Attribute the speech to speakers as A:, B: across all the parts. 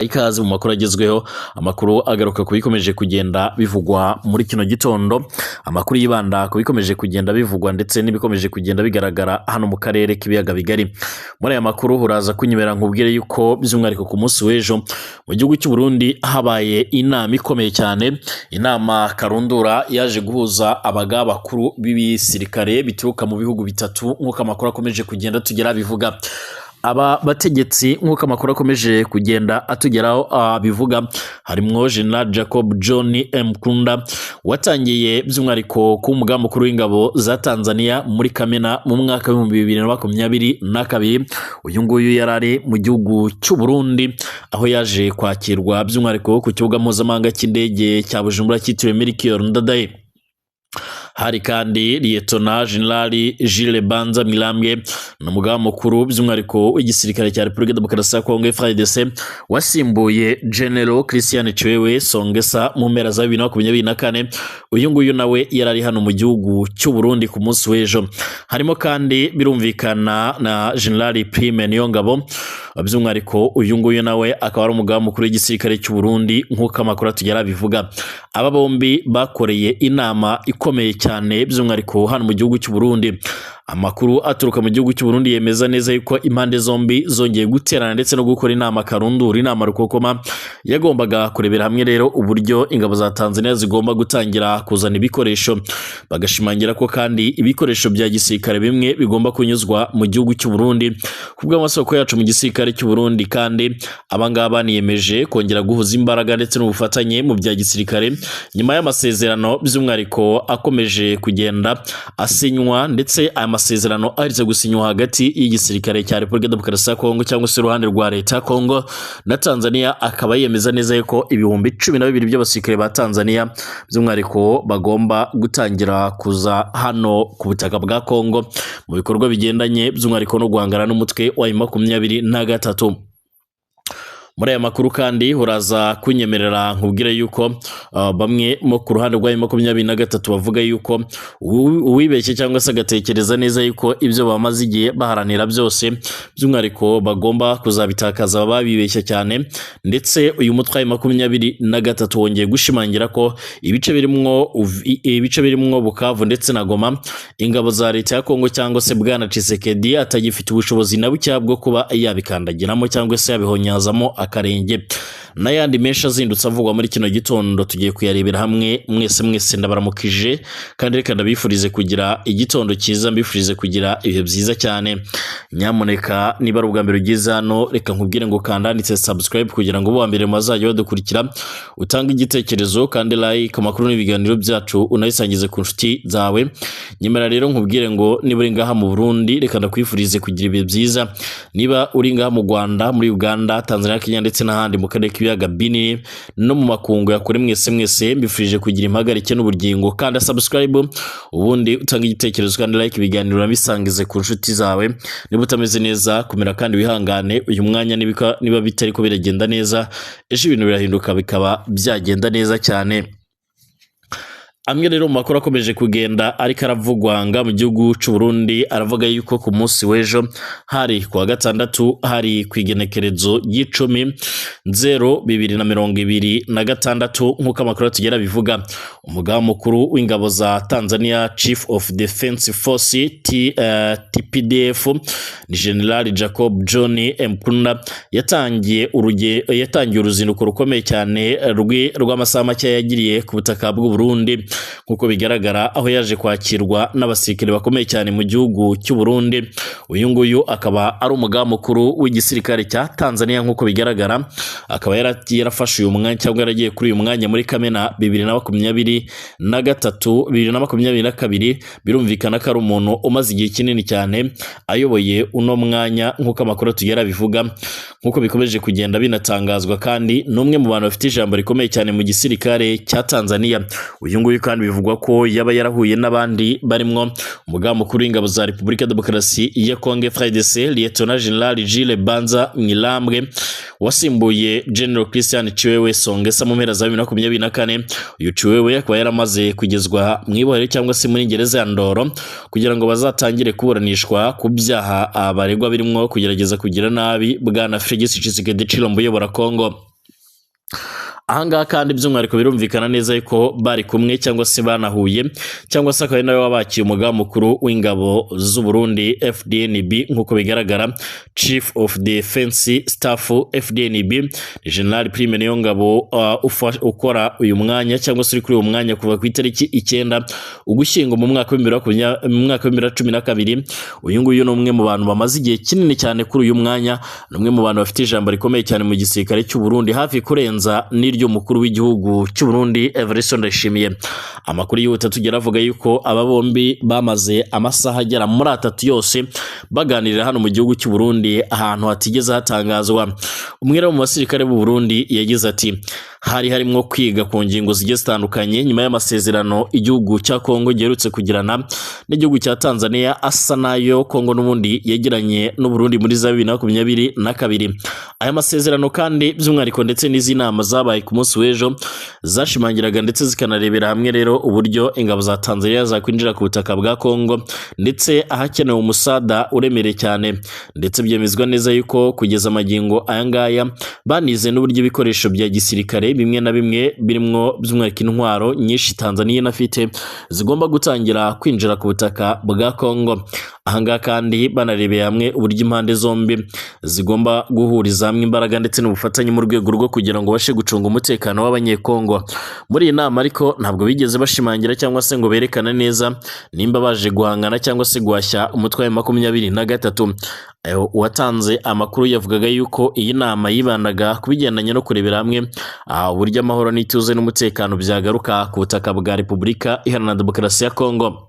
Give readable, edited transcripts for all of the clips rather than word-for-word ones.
A: Ikaze mu makuru agezweho, amakuru agaruka ku bikomeje kugenda bivugwa muri kino gitondo, amakuru yibanda ku bikomeje kugenda bivugwa ndetse n'ibikomeje kugenda bigaragara hano mu karere k'ibiyaga bigari. Muri aya makuru uraza kunyemera nkubwire yuko by'umwihariko ku munsi w'ejo mu gihugu cy'u Burundi habaye inama ikomeye cyane, inama karundura yaje guhuza abagaba bakuru b'ibisirikare bituruka mu bihugu bitatu, nk'uko amakuru akomeje kugenda tugera bivuga. Aba bategetsi, nk'uko amakuru akomeje kugenda atugeraho bivuga, harimwo General Jacob John Mkunda watangiye by'umwihariko kuba umugaba mukuru w'ingabo za Tanzania muri Kamena mu mwaka w'2022. Uyu nguyu yari ari mu gihugu cy'u Burundi, aho yaje kwakirwa by'umwihariko ku kibuga mpuzamahanga cy'indege cya Bujumbura cyitiriwe Melchior Ndadaye. Hari kandi Liyetona Jenerali Jules Banza Mwilambwe, ni umugaba mukuru by'umwihariko w'igisirikare cya Repubulika Demokarasi ya Kongo FARDC, wasimbuye General Christian Tshiwewe Songesa mu mpera za 2024. Uyu nguyu nawe yari ari hano mu gihugu cy'u Burundi ku munsi w'ejo. Harimo kandi birumvikana na General Prime Niyongabo, by'umwihariko uyu nguyu nawe akaba ari umugaba mukuru w'igisirikare cy'u Burundi, nk'uko amakuru atugera bivuga. Aba bombi bakoreye inama ikomeye cyane by'umwihariko hano mu gihugu cy'u Burundi. Amakuru aturuka mu gihugu cy'u Burundi yemeza neza yuko impande zombi zongeye guterana ndetse no gukora inama karundura, inama rukokoma yagombaga kurebera hamwe rero uburyo ingabo za Tanzania zigomba gutangira kuzana ibikoresho, bagashimangira ko kandi ibikoresho bya gisirikare bimwe bigomba kunyuzwa mu gihugu cy'u Burundi. Ku bw'amasoko yacu mu gisirikare cy'u Burundi kandi, abangaba niyemeje kongera guhuza imbaraga ndetse n'ubufatanye mu bya gisirikare nyuma y'amasezerano by'umwihariko akomeje kugenda asinywa, ndetse aya masezerano aherutse gusinywa hagati y'igisirikare cya Repubulika Demokarasi ya Kongo cyangwa se uruhande rwa leta ya Kongo na Tanzania, akaba yemeza neza yuko 12,000 by'abasirikare ba Tanzania by'umwihariko bagomba gutangira kuza hano ku butaka bwa Kongo mu bikorwa bigendanye by'umwihariko no guhangana n'umutwe wa M23. Muri aya makuru kandi uraza kunyemerera nkubwire yuko bamwe mo ku ruhande rwa 23 bavuga yuko uwibeshye cyangwa se agatekereza neza yuko ibyo bamaze igihe baharanira byose by'umwihariko bagomba kuzabitakaza baba bibeshya cyane. Ndetse uyu mutwe wa 23 wongeye gushimangira ko ibice birimwo Bukavu ndetse na Goma, ingabo za leta ya Kongo cyangwa se bwana Tshisekedi atagifite ubushobozi na buke bwo kuba yabikandagiramo cyangwa se yabihonyazamo akarenge. N'ayandi menshi azindutse avugwa muri kino gitondo tugiye kuyarebera hamwe. Mwese mwese ndabaramukije kandi reka ndabifurize kugira igitondo cyiza, mbifurize kugira ibihe byiza cyane. Nyamuneka niba ari ubwa mbere ugeze hano, reka nkubwire ngo kanda handitse subscribe kugira ngo ube uwa mbere mu bazajya badukurikira, utange igitekerezo kandi like amakuru n'ibiganiro byacu, unabisangize ku nshuti zawe. Nyemera rero nkubwire ngo niba uri ngaha mu Burundi, reka ndakwifurize kugira ibihe byiza. Niba uri ngaha mu Rwanda, muri Uganda, Tanzania, Kenya ndetse n'ahandi mu karere k'ibiyaga binini no mu makungu ya kure, mwese mwese mbifurije kugira impagarike n'ubugingo. Kanda subscribe, ubundi utange igitekerezo kandi like ibiganiro, unabisangize ku nshuti zawe. Niba utameze neza, kumera kandi wihangane uyu mwanya niba bitari ko biragenda neza, ejo ibintu birahinduka bikaba byagenda neza cyane. Amwe rero mu makuru akomeje kugenda ariko aravugwa nga mu gihugu cy'u Burundi aravuga yuko ku munsi w'ejo, hari ku wa gatandatu, hari ku igenekerezo ry'icumi nzero 2026, nk'uko amakuru atugera bivuga, umugaba mukuru w'ingabo za Tanzania, Chief of Defense Force TPDF, ni General Jacob John Mkunda, yatangiye uruzinduko rukomeye cyane rw'amasaha make yagiriye ku butaka bw'u Burundi, nk'uko bigaragara, aho yaje kwakirwa n'abasirikare bakomeye cyane mu gihugu cy'u Burundi. Uyu nguyu akaba ari umugaba mukuru w'igisirikare cya Tanzania, nk'uko bigaragara, akaba yarafashe uyu mwanya cyangwa yaragiye kuri uyu mwanya muri Kamena 2023, 2022. Birumvikana ko ari umuntu umaze igihe kinini cyane ayoboye uno mwanya, nk'uko amakuru tugera bivuga, nk'uko bikomeje kugenda binatangazwa. Kandi ni umwe mu bantu bafite ijambo rikomeye cyane mu gisirikare cya Tanzania. Uyu nguyu kandi bivugwa ko yaba yarahuye n'abandi barimwo umugaba mukuru w'ingabo za Repubulika Demokarasi ya Kongo FARDC, Lieutenant General Jules Banza Mwilambwe, wasimbuye General Christian Tshiwewe Songesa mu mpera za 2024. Uyu Tshiwewe akaba yaramaze kugezwa mu ibohero cyangwa se muri gereza ya Ndoro kugira ngo bazatangire kuburanishwa ku byaha abaregwa birimo kugerageza kugira nabi bwana Felix Tshisekedi Tshilombo uyobora Kongo. Ahangaha kandi by'umwihariko birumvikana neza yuko bari kumwe cyangwa se banahuye, cyangwa se akaba ari nawe wabakiye umugaba mukuru w'ingabo z'u Burundi FDNB, nk'uko bigaragara Chief of Defense Staff FDNB ni General Prime Niyongabo, ukora uyu mwanya cyangwa se uri kuri uyu mwanya kuva ku itariki 9 Ugushyingo mu mwaka wa 2012. Uyu nguyu ni umwe mu bantu bamaze igihe kinini cyane kuri uyu mwanya, ni umwe mu bantu bafite ijambo rikomeye cyane mu gisirikare cy'u Burundi, hafi kurenza n'iryo mukuru w'igihugu cy'u Burundi Evariste Ndayishimiye. Amakuru yihuta tugera avuga yuko aba bombi bamaze amasaha agera muri 3 yose baganirira hano mu gihugu cy'u Burundi, ahantu hatigeze hatangazwa. Umwe mu basirikare b'u Burundi yagize ati: "Hari harimo kwiga ku ngingo zigiye zitandukanye nyuma y'amasezerano igihugu cya Kongo giherutse kugirana n'igihugu cya Tanzania, asa nayo Kongo n'ubundi yagiranye n'u Burundi muri za 2022. Aya masezerano kandi by'umwihariko ndetse n'izi nama zabaye ku munsi w'ejo zashimangiraga ndetse zikanarebera hamwe rero uburyo ingabo za Tanzania zakwinjira ku butaka bwa Kongo, ndetse ahakenewe umusada uremereye cyane. Ndetse byemezwa neza yuko kugeza amagingo aya ngaya banize n'uburyo ibikoresho bya gisirikare bimwe na bimwe, birimo by'umwihariko intwaro nyinshi Tanzania inafite, zigomba gutangira kwinjira ku butaka bwa Kongo. Ahangaha kandi banarebeye hamwe uburyo impande zombi zigomba guhuriza hamwe imbaraga ndetse n'ubufatanye mu rwego rwo kugira ngo babashe gucunga umutekano w'Abanyekongo. Muri iyi nama ariko ntabwo bigeze bashimangira cyangwa se ngo berekane neza nimba baje guhangana cyangwa se guhashya umutwe wa M23. Uwatanze amakuru yavugaga yuko iyi nama yibandaga ku bigendanye no kurebera hamwe uburyo amahoro n'ituze n'umutekano byagaruka ku butaka bwa Repubulika Iharanira Demokarasi ya Kongo.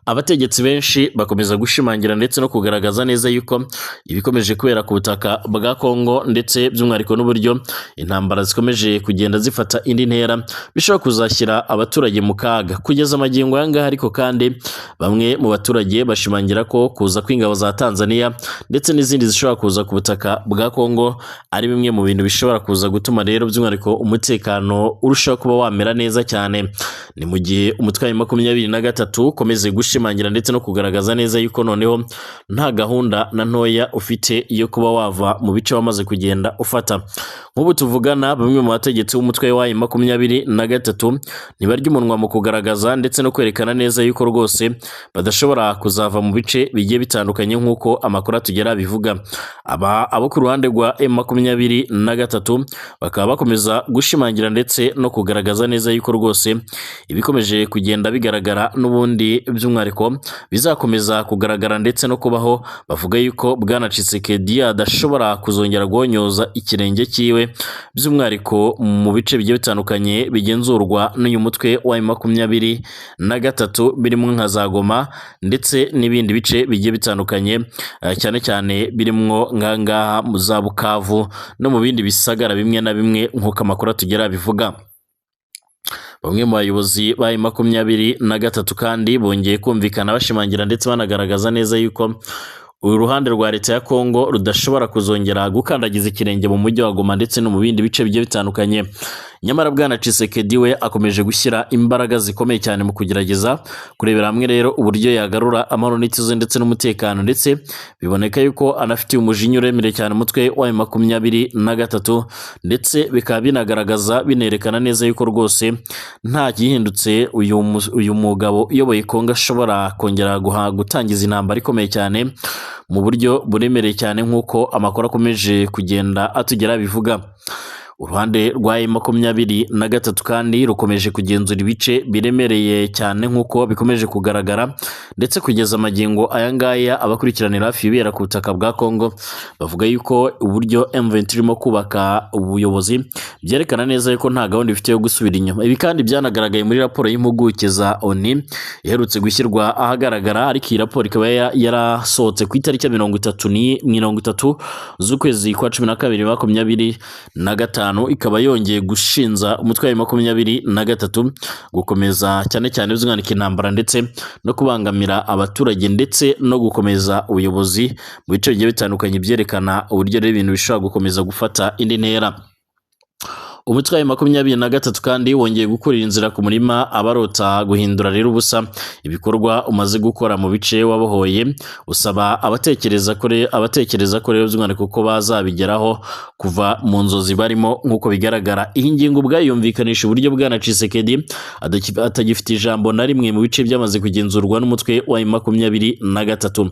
A: Abategetsi benshi bakomeza gushimangira ndetse no kugaragaza neza yuko ibikomeje kubera ku butaka bwa Kongo, ndetse by'umwihariko n'uburyo intambara zikomeje kugenda zifata indi ntera, bishobora kuzashyira abaturage mu kaga. Kugeza amagingo aya ngaha ariko kandi bamwe mu baturage bashimangira ko kuza kw'ingabo za Tanzania ndetse n'izindi zishobora kuza ku butaka bwa Kongo ari bimwe mu bintu bishobora kuza gutuma rero by'umwihariko umutekano urushaho kuba wamera neza cyane. Ni mu gihe umutwe wa M23 ukomeze gushimangira ndetse no kugaragaza neza yuko noneho nta gahunda na ntoya ufite yo kuba wava mu bice wamaze kugenda ufata. Nk'ubu tuvugana, bamwe mu bategetsi b'umutwe wa M23 ntibarya umunwa mu kugaragaza ndetse no kwerekana neza yuko rwose badashobora kuzava mu bice bigiye bitandukanye, nk'uko amakuru atugera bivuga. Aba abo ku ruhande rwa M23 bakaba bakomeza gushimangira ndetse no kugaragaza neza yuko rwose ibikomeje kugenda bigaragara n'ubundi by'umwihariko bizakomeza kugaragara ndetse no kubaho. Bavuga yuko Bwana Tshisekedi adashobora kuzongera guhonyoza ikirenge cyiwe by'umwihariko mu bice bigiye bitandukanye bigenzurwa n'uyu mutwe wa M23, birimo nka za Goma ndetse n'ibindi bice bigiye bitandukanye, cyane cyane birimo ngangaha mu za Bukavu no mu bindi bisagara bimwe na bimwe, nk'uko amakuru atugera bivuga. Bamwe mu bayobozi ba M23 kandi bongeye kumvikana bashimangira ndetse banagaragaza neza yuko uruhande rwa leta ya Kongo rudashobora kuzongera gukandagiza ikirenge mu mujyi wa Goma ndetse no mu bindi bice bigiye bitandukanye. Nyamara Bwana Tshisekedi we akomeje gushyira imbaraga zikomeye cyane mu kugerageza kurebera hamwe rero uburyo yagarura amahoro n'ituze ndetse n'umutekano, ndetse biboneka yuko anafitiye umujinya uremereye cyane umutwe wa M23, ndetse bikaba binagaragaza binerekana neza yuko rwose nta gihindutse uyu mugabo uyoboye Kongo ashobora kongera gutangiza intambara ikomeye cyane mu buryo buremereye cyane, nk'uko amakuru akomeje kugenda atugera bivuga. Uruhande rwa M23 kandi rukomeje kugenzura ibice biremereye cyane, nk'uko bikomeje kugaragara, ndetse kugeza amagingo aya ngaya abakurikiranira hafi ibibera ku butaka bwa Kongo bavuga yuko uburyo M23 irimo kubaka ubuyobozi byerekana neza yuko nta gahunda ifite yo gusubira inyuma. Ibi kandi byanagaragaye muri raporo y'impuguke za ONU iherutse gushyirwa ahagaragara, ariko iyi raporo ikaba yarasohotse ku itariki ya 30 z'ukwezi kwa 12 2025, ikaba yongeye gushinza umutwe wa M23 gukomeza cyane cyane by'umwihariko intambara ndetse no kubangamira abaturage ndetse no gukomeza ubuyobozi mu bice bigiye bitandukanye, byerekana uburyo rero ibintu bishobora gukomeza gufata indi ntera. Umutwe wa M23 kandi wongeye gukurira inzira ku murima abarota guhindura rero ubusa ibikorwa umaze gukora mu bice wabohoye, usaba abatekereza ko rero by'umwihariko ko bazabigeraho kuva mu nzozi barimo nk'uko bigaragara. Iyi ngingo ubwayo yumvikanisha uburyo Bwana Tshisekedi atagifite ijambo na rimwe mu bice byamaze kugenzurwa n'umutwe wa M23,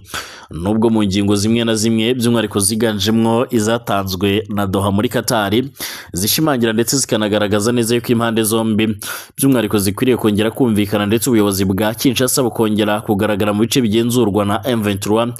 A: nubwo mu ngingo zimwe na zimwe by'umwihariko ziganjemwo izatanzwe na Doha muri Katari zishimangira ndetse zikanagaragaza neza yuko impande zombi by'umwihariko zikwiriye kongera kumvikana, ndetse ubuyobozi bwa Kinshasa bukongera kugaragara mu bice bigenzurwa na M23.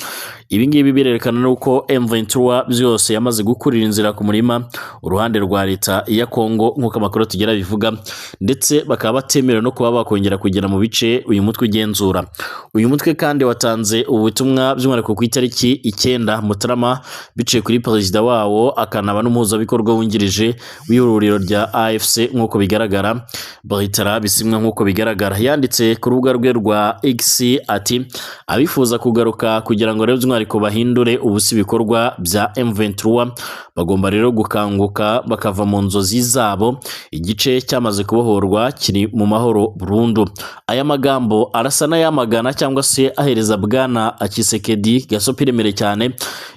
A: Ibi ngibi birerekana nuko M23 byose yamaze gukurira inzira ku murima uruhande rwa leta ya Kongo nk'uko amakuru tugera bivuga, ndetse bakaba batemerewe no kuba bakongera kugera mu bice uyu mutwe ugenzura. Uyu mutwe kandi watanze ubutumwa by'umwihariko ku itariki 9 Mutarama biciye kuri perezida wawo akanaba n'umuhuzabikorwa wungirije w'ihuriro rya AFC nk'uko bigaragara, Bertrand Bisimwa nk'uko bigaragara. Yanditse ku rubuga rwe rwa X ati abifuza kugaruka kugira ngo rero by'umwihariko bahindure ubusa ibikorwa bya M23 bagomba rero gukanguka bakava mu nzozi zabo, igice cyamaze kubohorwa kiri mu mahoro burundu. Aya magambo arasa n'ayamagana cyangwa se ahereza Bwana Tshisekedi gasopi iremere cyane,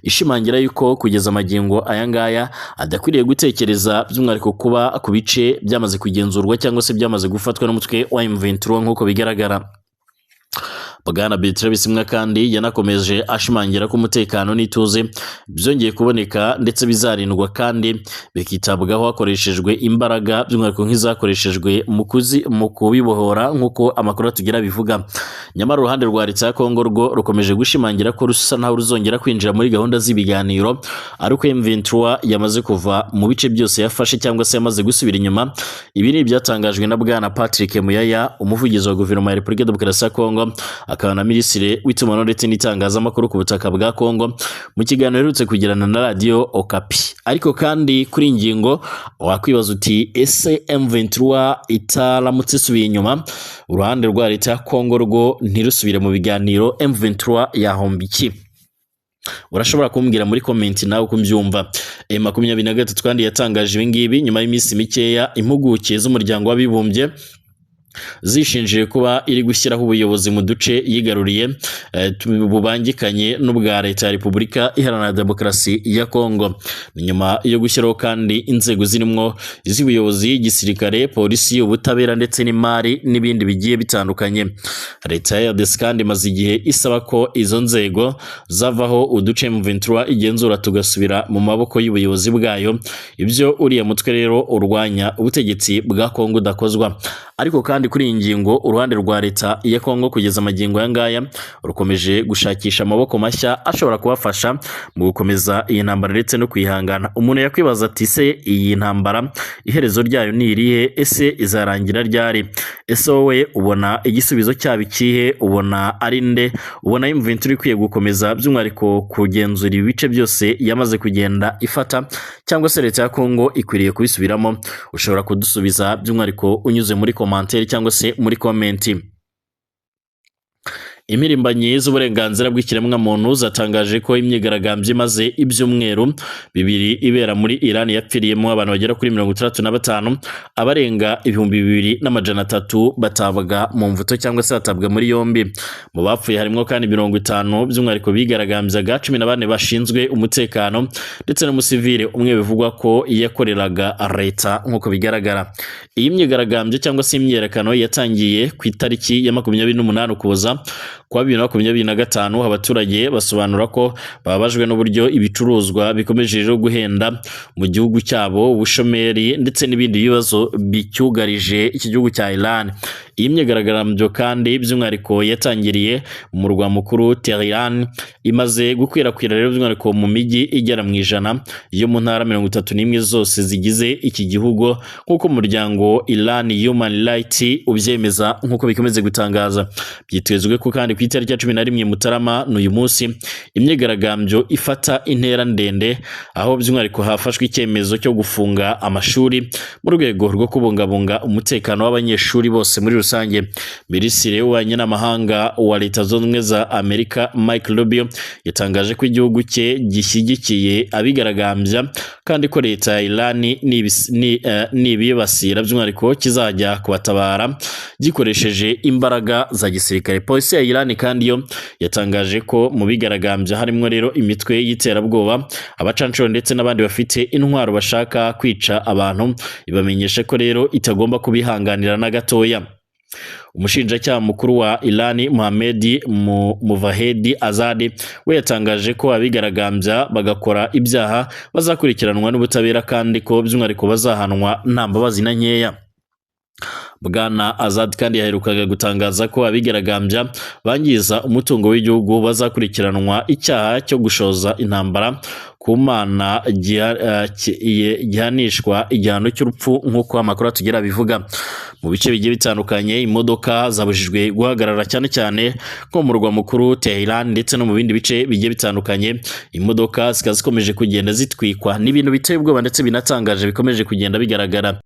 A: ishimangira yuko kugeza amagingo aya ngaya adakwiriye gutekereza by'umwihariko kuba ku bice byamaze kugenzurwa cyangwa se byamaze gufatwa n'umutwe wa M23 nk'uko bigaragara. Bwana Bertrand Bisimwa kandi yanakomeje ashimangira ko umutekano n'ituze byongeye kuboneka ndetse bizarindwa kandi bikitabwaho hakoreshejwe imbaraga by'umwihariko nk'izakoreshejwe mu kubibohora nk'uko amakuru atugera bivuga. Nyamara uruhande rwa leta ya Kongo rwo rukomeje gushimangira ko rusa naho ruzongera kwinjira muri gahunda z'ibiganiro ariko M23 yamaze kuva mu bice byose yafashe cyangwa se yamaze gusubira inyuma. Ibi ni ibyatangajwe na Bwana Patrick Muyaya, umuvugizi wa guverinoma ya Repubulika Demokarasi ya Kongo akaba na minisitiri w'itumanaho ndetse n'itangazamakuru ku butaka bwa Kongo, mu kiganiro aherutse kugirana na Radio Okapi. Ariko kandi kuri ingingo wakwibaza uti ese M23 itaramutse isubiye inyuma uruhande rwa leta ya Kongo rwo ntirusubire mu biganiro, M23 yahomba iki? Urashobora kumbwira muri comment nawe uko mbyumva. M23 kandi yatangaje ibi ngibi nyuma y'iminsi mikeya impuguke z'umuryango w'abibumbye zishinjiye kuba iri gushyiraho ubuyobozi mu duce yigaruriye bubangikanye n'ubwa leta ya Repubulika Iharanira Demokarasi ya Kongo. Nyuma yo gushyiraho kandi inzego zirimo iz'ubuyobozi, gisirikare, polisi, ubutabera ndetse n'imari n'ibindi bigiye bitandukanye. Leta ya RDC kandi imaze igihe isaba ko izo nzego zavaho uduce M23 igenzura tugasubira mu maboko y'ubuyobozi bwayo. Ibyo uriya mutwe rero urwanya ubutegetsi bwa Kongo udakozwa. Ariko kandi kuri iyi ngingo uruhande rwa leta ya Kongo kugeza amagingo aya ngaya rukomeje gushakisha amaboko mashya ashobora kubafasha mu gukomeza iyi ntambara ndetse no kwihangana. Umuntu yakwibaza ati se iyi ntambara iherezo ryayo ni irihe? Ese izarangira ryari? Ese wowe ubona igisubizo cyaba ikihe? Ubona ari nde? Ubona M23 ikwiye gukomeza by'umwihariko kugenzura ibice byose yamaze kugenda ifata, cyangwa se leta ya Kongo ikwiriye kubisubiramo? Ushobora kudusubiza by'umwihariko unyuze muri commentaire cyangwa se muri comment. Impirimbanyi z'uburenganzira bw'ikiremwamuntu zatangaje ko imyigaragambyo imaze ibyumweru bibiri ibera muri Iran yapfiriyemo abantu bagera kuri 65, abarenga 2300 batabwa mu mvuto cyangwa se batabwa muri yombi. Mu bapfuye harimo kandi 50 by'umwihariko bigaragambyaga, 14 bashinzwe umutekano ndetse n'umusivile umwe bivugwa ko yakoreraga leta nk'uko bigaragara. Iyi myigaragambyo cyangwa se imyiyerekano yatangiye ku itariki ya 28 Ukuboza kwa 2025. Abaturage basobanura ko bababajwe n'uburyo ibicuruzwa bikomeje rero guhenda mu gihugu cyabo, ubushomeri ndetse n'ibindi bibazo bicyugarije iki gihugu cya Iran. Iyi myigaragambyo kandi by'umwihariko yatangiriye mu murwa mukuru Tehran, imaze gukwirakwira rero by'umwihariko mu mijyi igera mu 100 yo mu ntara 31 zose zigize iki gihugu, nk'uko umuryango Iran Human Rights ubyemeza nk'uko bikomeze gutangaza. Byitezwe ko kandi ku itariki ya 11 Mutarama n'uyu munsi imyigaragambyo ifata intera ndende, aho by'umwihariko hafashwe icyemezo cyo gufunga amashuri mu rwego rwo kubungabunga umutekano w'abanyeshuri bose muri rusange. Minisitiri w'ububanyi n'amahanga wa Leta Zunze Ubumwe za Amerika, Mike Rubio, yatangaje ko igihugu cye gishyigikiye abigaragambya kandi ko leta ya Iran nibibasira by'umwihariko kizajya kubatabara gikoresheje imbaraga za gisirikare. Polisi ya Iran kandi yo yatangaje ko mu bigaragambya harimo rero imitwe y'iterabwoba, abacanshuro ndetse n'abandi bafite intwaro bashaka kwica abantu, ibamenyesha ko rero itagomba kubihanganira na gatoya. Umushinjacyaha mukuru wa Iran, Mohamed Muvahedi Azadi, we yatangaje ko abigaragambya bagakora ibyaha bazakurikiranwa n'ubutabera kandi ko by'umwihariko bazahanwa nta mbabazi na nkeya. Bwana Azad kandi yaherukaga gutangaza ko abigaragambya bangiza umutungo w'igihugu bazakurikiranwa icyaha cyo gushoza intambara ku Mana gihanishwa igihano cy'urupfu, nk'uko amakuru atugera abivuga. Mu bice bigiye bitandukanye imodoka zabujijwe guhagarara, cyane cyane nko mu murwa mukuru Tehran ndetse no mu bindi bice bigiye bitandukanye, imodoka zikaba zikomeje kugenda zitwikwa. Ni ibintu biteye ubwoba ndetse binatangaje bikomeje kugenda bigaragara.